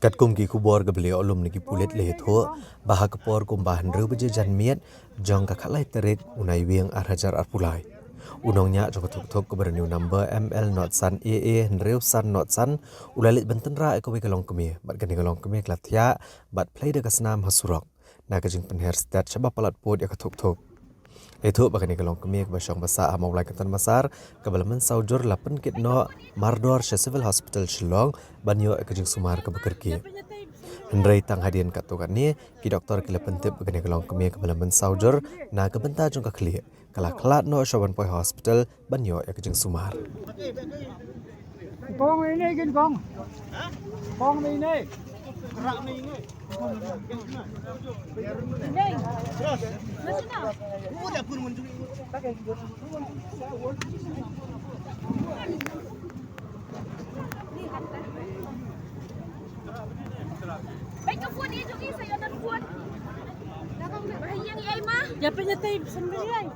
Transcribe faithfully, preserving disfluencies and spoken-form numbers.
Katkum ki khubor kaba la ïoh lum na ki pulit la ïathuh ba ha ka por kumba hynriew baje janmiet jong ka khatlai tarik u Naiwieng ar hajar arphew lai, u nongñiah jong ka thukthuk kaba renew number M L not san A A hynriew san not san u la leit ban tynrah ïa kawei ka longkmie bad kane ka longkmie ka la thiah bad plie da ka snam ha surok na ka jingpynher stet shaba palat pud ïa ka thukthuk. La ïathuh ba kane ka longkmie kaba shong ba sah ha Mawlai Kynton Massar kaba la mynsaw jur la pynkit noh mardor sha Civil Hospital Shillong ban ïoh ïa ka jingsumar kaba kyrkieh. Hynrei tang hadien katto katne ki doktor ki la pyntip ba kane ka longkmie kaba la mynsaw jur na ka bynta jong ka khlieh ka la khlad noh sha ban poi hospital ban ïoh ïa ka jingsumar. Kong mei ne kin kong. Kong mei ne. Bai ka phone i jong i sa ïa nan phone. Bai yang i ai ma. Ya pe nya tai sendiri ai.